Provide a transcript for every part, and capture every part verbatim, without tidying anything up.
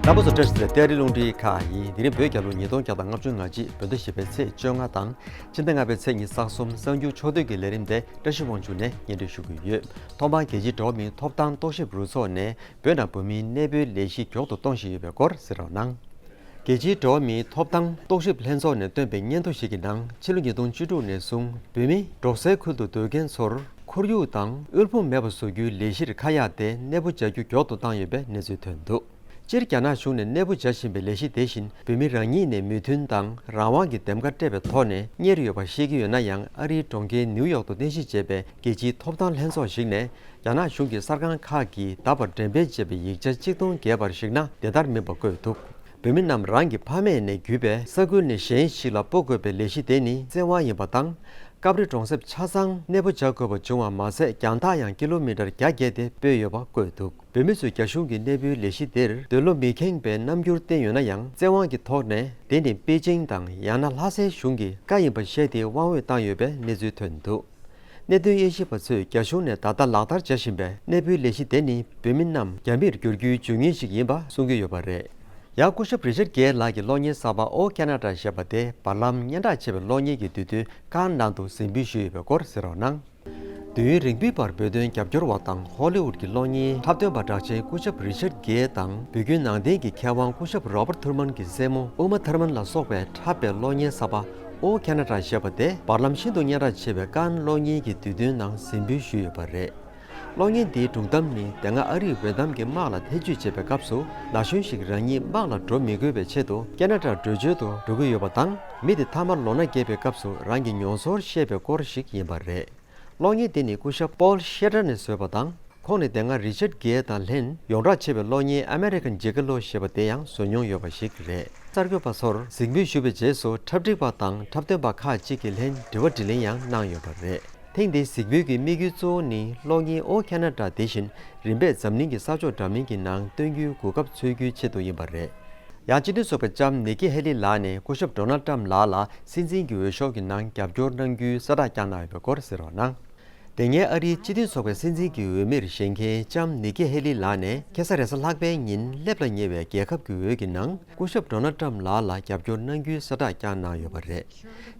རྣམ་པ་ཚོ་བཀྲ་ཤིས་བདེ་ལེགས། ཨ་རིའི་རླུང་འཕྲིན་ཁག་ཡིན། དེ་རིང་བོད་རྒྱལ་ལོ་ཉིས་སྟོང་བརྒྱ་དང་ལྔ་བཅུ་ང་གཅིག་བོད་ཟླ་བཞི་པའི་ཚེས་བཅོ་ལྔ་དང་། ཕྱི་ཟླ་ལྔ་པའི་ཚེས་ཉི་ཤུ་རྩ་གསུམ། གསར་འགྱུར་ཕྱོགས་བསྡུས་ཀྱི་ལས་རིམ་དེ་བཀྲ་ཤིས་དབང་ཕྱུག་ནས་སྙན་སྒྲོན་ཞུ་གི་ཡོད། ཐོག་མར་རྒྱལ་སྤྱིའི་འགྲོ་བ་མིའི་ཐོབ་ཐང་རྟོག་ཞིབ་རུ་ཚོགས་ནས་བོད་ནང་བོད་མིའི་གནས་སྤོའི་ལས་གཞི་མགྱོགས་སུ་གཏོང་བཞིན་ཡོད་པའི་སྐོར་གཟིགས་རོགས་གནང་། རྒྱལ་སྤྱིའི་འགྲོ་བ་མིའི་ཐོབ་ཐང་རྟོག་ཞིབ་ལྷན་ཚོགས་ནས་བཏོན་པའི་སྙན་ཐོ་ཞིག་གི་ནང་། ཕྱི་ལོ་ཉིས་སྟོང་བཅུ་དྲུག་ནས་བཟུང་བོད་མི་འབྲོག་སའི་ཁུལ་དུ་སྡོད་མཁན་ཚོར་ཁོར་ཡུག་དང་དབུལ་ཕོངས་མེད་པ་བཟོ་རྒྱུའི་ལས་གཞིར་ཁ་གཡར་ཏེ་གནས་སྤོ་བྱ་རྒྱུ་མགྱོགས་སུ་བཏང་ཡོད་པའི་གནས་ཚུལ་ཐོན་འདུག་སྤྱིར་རྒྱ་ནག་གཞུང་ནས་གནས་སྤོ་བྱ་བཞིན་པའི་ལས་གཞི་དེ་བཞིན་བོད་མི་རང་ཉིད་ནས་མོས་མཐུན་དང་རང་དབང་གི་འདེམས་ཀ་སྤྲད་པའི་ཐོག་ནས་གཉེར་ཡོད་པ་ཤེས་ཀྱི་ཡོད་ན་ཡང་། ཨ་རིའི་གྲོང་ཁྱེར་ནིའུ་ཡོག་ཏུ་རྟེན་གཞི་བྱས་པའི་རྒྱལ་སྤྱིའི་ཐོབ་ཐང་ལྷན་ཚོགས་ཤིག་ནས། རྒྱ་ནག་གཞུང་གི་གསར་ཁང་ཁག་གིས་ད་བར་འགྲེམས་སྤེལ་བྱས་པའི་ཡིག་ཆ་ཆིག་སྟོང་བརྒལ་བར་གཞིགས་ན་དེ་ལྟར་མིན་པ་བཀོད་འདུག་བོད་མི་རྣམས་རང་གི་ཕ་མེས་ནས་བརྒྱུད་པའི་ས་ཁུལ་ནས་གཞན་ཞིག་ལ་སྤོ་དགོས་པའི་ལས་གཞི་དེ་ནི་བཙན་དབང་ཡིན་པ་དང་། སྐབས་རེ་གྲོང་གསེབ་ཆ་ཚང་གནས་སྤོ་བྱ་དགོས་པ་བྱུང་བ་མ་ཟད། རྒྱང་ཐག་ཡང་ཀི་ལོ་མི་ཊར་བརྒྱ་བརྒལ་ཏེ་སྤོས་ཡོད་པ་བཀོད་འདུག་བོད་མི་ཚོས་རྒྱ་གཞུང་གི་གནས་སྤོའི་ལས་གཞི་དེར་འདོད་བློ་མི་ཁེངས་པའི་རྣམ་འགྱུར་བསྟན་ཡོད་ན་ཡང་། བཙན་དབང་གི་ཐོག་ནས་དེ་ནི་པེ་ཅིང་དང་ཡང་ན་ལྷ་སའི་གཞུང་གི་བཀའ་ཡིན་པ་བཤད་དེ་དབང་འོས་བཏང་ཡོད་པའི་གནས་ཚུལ་ཐོན་འདུག་གནད་དོན་དབྱེ་ཞིབ་པ་ཚོས་རྒྱ་གཞུང་ནས་ད་ལྟ་ལག་བསྟར་བྱ་བཞིན་པའི་གནས་སྤོའི་ལས་གཞི་དེ་ནི་བོད་མི་རྣམས་རྒྱ་མིར་བསྒྱུར་རྒྱུའི་བརྗོད་ངེས་ཤིག་ཡིན་པ་གསུང་གི་ཡོད་པ་རེད། ཡང་སྐུ་ཞབས་རི་ཆར་གེ་ལགས་ཀྱི་གློག་བརྙན་གསར་པ་ཨོ་ཁེ་ན་ཌ་ཞེས་པ་དེ་བར་ལམ་སྙན་གྲགས་ཆེ་བའི་གློག་བརྙན་གྱི་དུས་སྟོན་ཁཱན་ནང་དུ་གཟིགས་འབུལ་ཞུས་ཡོད་པའི་སྐོར་གཟིགས་རོགས་གནང་། དུས་ཡུན་རིང་པོའི་བར་བོད་དོན་རྒྱབ་སྐྱོར་བ་དང་ཧོ་ལི་ཝུད་ཀྱི་གློག་བརྙན་འཁྲབ་སྟོན་པ་གྲགས་ཅན་སྐུ་ཞབས་རི་ཆར་གེ་དང་། བོད་བརྒྱུད་ནང་བསྟན་གྱི་མཁས་དབང་སྐུ་ཞབས་རོ་པར་ཐུར་མན་གྱི་སྲས་མོ་ཨུ་མ་ཐར་མན་ལ་སོགས་པས་འཁྲབ་པའི་གློག་བརྙན་གསར་པ་ཨོ་ཁེ་ན་ཌ་ཞེས་པ་དེ་བར་ལམ་ཤིན་ཏུ་སྙན་གྲགས་ཆེ་བའི་ཀཱན་གློག་བརྙན་གྱི་དུས་སྟོན་ནང་གཟིགས་འབུལ་ཞུས་ཡོད་པ་རེད། གློག་བརྙན་འདིའི་སྒྲུང་གཏམ་ནི། དེ་སྔ་ཨ་རིས་ཝེ་ཏམ་གྱི་དམག་ལ་ཐེ་ཇུས་བྱེད་པའི་སྐབས་སུ། ན་གཞོན་ཞིག་རང་ཉིད་དམག་ལ་འགྲོ་མི་དགོས་པའི་ཆེད་དུ་ཁེ་ན་ཌར་བྲོས་བྱོལ་དུ་འགྲོ་གི་ཡོད་པ་དང་། མི་དེ་མཐའ་མར་ལོ་ན་རྒས་པའི་སྐབས་སུ་རང་གི་མྱོང་ཚོར་བཤད་པའི་སྐོར་ཞིག་ཡིན་པ་རེད། གློག་བརྙན་དེ་ནི་སྐུ་ཞབས་པོལ་ཤེ་ཏྲ་ནས་བཟོས་པ་དང་། ཁོང་ནི་དེ་སྔ་རི་ཆར་གེ་དང་ལྷན་ཡོངས་གྲགས་ཆེ་བའི་གློག་བརྙན་ཨ་མེ་རི་ཁན་ཇི་ག་ལོ་ཞེས་པ་དེ་ཡང་བཟོ་མྱོང་ཡོད་པ་ཞིག་རེད། གསར་འགོད་པ་ཚོར་གཟིགས་འབུལ་ཞུས་པའི་རྗེས་སུ། འཁྲབ་ཁྲིད་པ་དང་འཁྲབ་སྟོན་པ་ཁག་ཅིག་གིས་ལྷན་དྲི་བ་དྲིས་ལན་ཡང་གནང་ཡོད་པ་རེད། ཐེངས་འདིའི་གཟིགས་འབུལ་གྱི་དམིགས་ཡུལ་གཙོ་བོ་ནི། གློག་བརྙན་ཨོ་ཁེ་ན་ཌ་དེ་བཞིན་རིམ་པས་འཛམ་གླིང་གི་ས་ཕྱོགས་འདྲ་མིན་གྱི་ནང་སྟོན་རྒྱུའི་གོ་སྐབས་འཚོལ་རྒྱུའི་ཆེད་དུ་ཡིན་པ་རེད། ཡང་སྤྱི་འཐུས་ཚོགས་པའི་ལྕམ་ནི་ཀི་ཧེ་ལི་ལགས་ནས་སྐུ་ཞབས་ཌོ་ནལ་ཊམ་ལགས་ལ་སྲིད་འཛིན་གྱི་འོས་ཤོག་གི་ནང་རྒྱབ་སྐྱོར་གནང་རྒྱུའི་གསལ་བསྒྲགས་བསྐྱངས་གནང་ཡོད་པའི་སྐོར་གཟིགས་རོགས་གནང་། དེ་སྔའི་ཨ་རིའི་སྤྱི་འཐུས་ཚོགས་པའི་སྲིད་འཛིན་གྱི་འོས་མིར་བཞེངས་མཁན་ལྕམ་ནི་ཀི་ཧེ་ལི་ལགས་ནས་ཁ་སང་རེས་གཟའ་ལྷག་པའི་ཉིན་སླེབས་ལ་ཉེ་བའི་རྒྱལ་ཁབ་ཀྱི་འོས་ཀྱི་ནང་སྐུ་ཞབས་ཌོ་ནལ་ཊམ་ལགས་ལ་རྒྱབ་སྐྱོར་གནང་རྒྱུའི་གསལ་བསྒྲགས་བསྐྱངས་གནང་ཡོད་པ་རེད།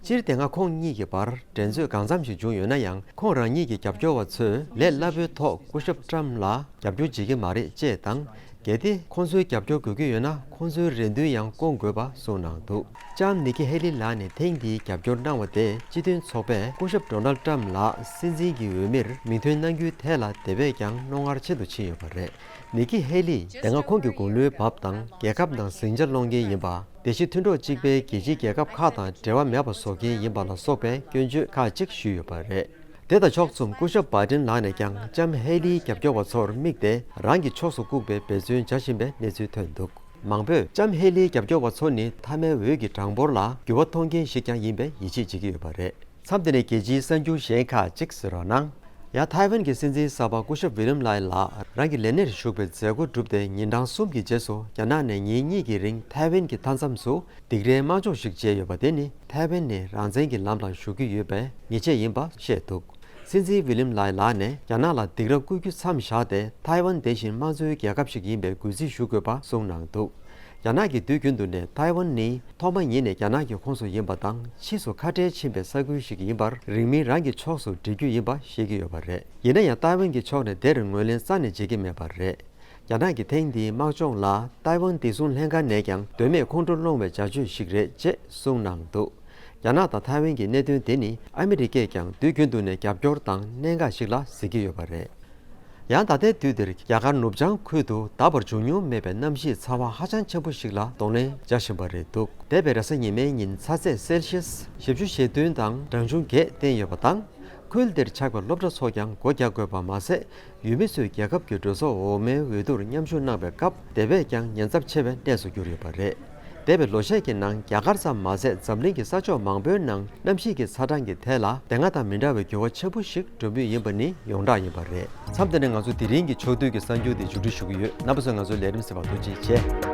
སྤྱིར་དེ་སྔ་ཁོང་གཉིས་ཀྱི་བར་འགྲན་རྩོད་གང་འཚམ་ཞིག་བྱུང་ཡོད་ན་ཡང་། ཁོང་རང་ཉིད་ཀྱི་རྒྱབ་སྐྱོར་བ་ཚོས་ལས་སླ་པོའི་ཐོག་སྐུ་ཞབས་ཊམ་ལ་རྒྱབ་སྐྱོར་བྱེད་ཀྱི་མ་རེད་ཅེས་དང་། གལ་ཏེ་ཁོང་ཚོའི་རྒྱབ་སྐྱོར་དགོས་ཀྱི་ཡོད་ན། ཁོང་ཚོའི་རེ་འདུན་ཡང་སྐོང་དགོས་པ་གསུངས་གནང་འདུག་ལྕམ་ནི་ཀི་ཧེ་ལི་ལགས་ནས་ཐེངས་འདིའི་རྒྱབ་སྐྱོར་གནང་བ་དེས་སྤྱི་མཐུན་ཚོགས་པས་སྐུ་ཞབས་ཌོ་ནལ་ཊམ་ལགས་སྲིད་འཛིན་གྱི་འོས་མིར་མིང་འདོན་གནང་རྒྱུའི་ཐད་ལ་དེ་བས་ཀྱང་རྣོ་ངར་ཆེ་རུ་ཕྱིན་ཡོད་པ་རེད། ནི་ཀི་ཧེ་ལིས་དེ་སྔ་ཁོང་གི་དགུང་ལོའི་བབ་དང་། རྒྱལ་ཁབ་ནང་ཟིང་ཆ་སློང་མཁན་ཡིན་པ། བདེ་སྐྱིད་མཐུན་གྲོགས་གཅིག་པའི་རྒྱལ་སྤྱིའི་རྒྱལ་ཁབ་ཁག་དང་འབྲེལ་བ་མེད་པ་བཟོ་མཁན་ཡིན་པ་ལ་སོགས་པའི་སྐྱོན་བརྗོད་ཁག་ཅིག་ཞུས་ཡོད་པ་རེད། དེ་དང་ཕྱོགས་མཚུངས་སྐུ་ཞབས་བྷའི་ཏིན་ལགས་ནས་ཀྱང་ལྕམ་ཧེ་ལིའི་རྒྱབ་སྐྱོར་བ་ཚོར་དམིགས་ཏེ་རང་གི་ཕྱོགས་སུ་བཀུག་པའི་འབད་བརྩོན་བྱ་བཞིན་པའི་གནས་ཚུལ་ཐོན་འདུག་མང་པོས་ལྕམ་ཧེ་ལིའི་རྒྱབ་སྐྱོར་བ་ཚོ་ནི་མཐའ་མའི་འོས་ཀྱི་གྲངས་འབོར་ལ་འགྱུར་བ་གཏོང་མཁན་ཞིག་ཀྱང་ཡིན་པའི་ཡིད་ཆེས་བྱེད་ཀྱི་ཡོད་པ་རེད། མཚམས་འདི་ནས་རྒྱལ་སྤྱིའི་གསར་འགྱུར་གཞན་ཁག་ཅིག་གཟིགས་རོགས་གནང་། ཡང་ཐའེ་ཝན་གྱི་སྲིད་འཛིན་གསར་པ་སྐུ་ཞབས་ཝི་ལིམ་ལའི་ལགས་རང་གི་ལས་གནས་ཞུགས་པའི་མཛད་སྒོ་གྲུབ་སྟེ་ཉིན་གྲངས་གསུམ་གྱི་རྗེས་སུ་རྒྱ་ནག་ནས་ཉིན་གཉིས་ཀྱི་རིང་ཐའེ་ཝན་གྱི་མཐའ་མཚམས་སུ་སྡིགས་རའི་དམག་འཇོག་ཞིག་བྱས་ཡོད་པ་དེ་ནི་ཐའེ་ཝན་ནས་རང་བཙན་གྱི་ལམ་ལ་ཞུགས་ཀྱི་ཡོད་པའི་ཉེས་ཆད་ཡིན་པ་བཤད་འདུག་སྲིད་འཛིན་ཝི་ལིམ་ལའི་ལགས་ནས་རྒྱ་ནག་ལ་སྡིགས་ར་བསྐུལ་རྒྱུ་མཚམས་བཞག་སྟེ། ཐའེ་ཝན་དེ་བཞིན་དམངས་གཙོའི་རྒྱལ་ཁབ་ཞིག་ཡིན་པའི་གུས་བརྩི་ཞུ་དགོས་པ་གསུངས་གནང་འདུག་རྒྱ་ནག་གིས་དུས་རྒྱུན་དུ་ནས་ཐའེ་ཝན་ནི་ཐོག་མ་ཉིད་ནས་རྒྱ་ནག་གི་ཁོངས་སུ་ཡིན་པ་དང་། ཕྱིས་སུ་ཁ་བྲལ་ཕྱིན་པའི་ས་ཁུལ་ཞིག་ཡིན་པར་རིང་མིན་རང་གི་ཕྱོགས་སུ་འགྲིལ་རྒྱུ་ཡིན་པ་ཤེས་ཀྱི་ཡོད་པ་རེད། ཡིན་ན་ཡང་ཐའེ་ཝན་གྱི་ཕྱོགས་ནས་དེར་ངོས་ལེན་རྩ་ནས་བྱེད་ཀྱི་མེད་པ་རེད། རྒྱ་ནག་གི་ཐེངས་འདིའི་དམག་སྦྱོང་ལ་ཐའེ་ཝན་བདེ་སྲུང་ལྷན་ཁང་ནས་ཀྱང་དོན་མེད་ཁོང་ཁྲོ་སློང་བའི་བྱ་སྤྱོད་ཞིག་རེད་ཅེས་གསུངས་གནང་འདུག་རྒྱ་ནག་དང་ཐའེ་ཝན་གྱི་གནད་དོན་དེ་ནི་ཨ་མི་རི་ཀས་ཀྱང་དུས་རྒྱུན་དུ་ནས་རྒྱབ་སྐྱོར་དང་གནད་འགག་ཞིག་ལ་གཟིགས་ཀྱི་ཡོད་པ་རེད། ཡང་ད་ལྟའི་དུས་འདིར་རྒྱ་གར་ནུབ་བྱང་ཁུལ་དུ་ད་བར་བྱུང་མྱོང་མེད་པའི་གནམ་གཤིས་ཚ་བ་ཧ་ཅང་ཆེན་པོ་ཞིག་ལ་གདོང་ལེན་བྱ་བཞིན་པ་རེད་འདུག་འདས་པའི་རེས་གཟའ་ཉི་མའི་ཉིན་ཚ་ཚད་སེལ་ཤེས་བཞི་བཅུ་ཞེ་བདུན་དང་གྲངས་ཆུང་བརྒྱད་བསྟན་ཡོད་པ་དང་། ཁུལ་དེར་ཆགས་པའི་སློབ་གྲྭ་ཚོ་ཀྱང་སྒོ་རྒྱག་དགོས་པ་མ་ཟད། ཡུལ་མི་ཚོས་རྒྱལ་ཁབ་ཀྱི་གྲོས་ཚོགས་འོག་མའི་འོས་བསྡུར་མཉམ་ཞུགས་གནང་བའི་སྐབས་དེ་བས་ཀྱང་ཉེན་ཚབས་ཆེ་བའི་གནས་སུ་གྱུར་ཡོད་པ་རེད། འདས་པའི་ལོ་ཤས་ཀྱི་ནང་རྒྱ་གར་ཙམ་མ་ཟད་འཛམ་གླིང་གི་ས་ཕྱོགས་མང་པོའི་ནང་གནམ་གཤིས་ཀྱི་ཚ་གྲང་གི་ཐད་ལ་དེ་སྔ་དང་མི་འདྲ་བའི་འགྱུར་བ་ཆེན་པོ་ཞིག་འགྲོ་མུས་ཡིན་པ་ནི་ཡོངས་གྲགས་ཡིན་པ་རེད། མཚམས་འདི་ནས་ང་ཚོ་དེ་རིང་གི་ཕྱོགས་བསྡུས་ཀྱི་གསར་འགྱུར་འདི་མཇུག་སྒྲིལ་ཞུ་གི་ཡོད། རྣམ་པ་ཚོས་ང་ཚོའི་ལས་རིམ་གསན་པར་ཐུགས་རྗེ་ཆེ།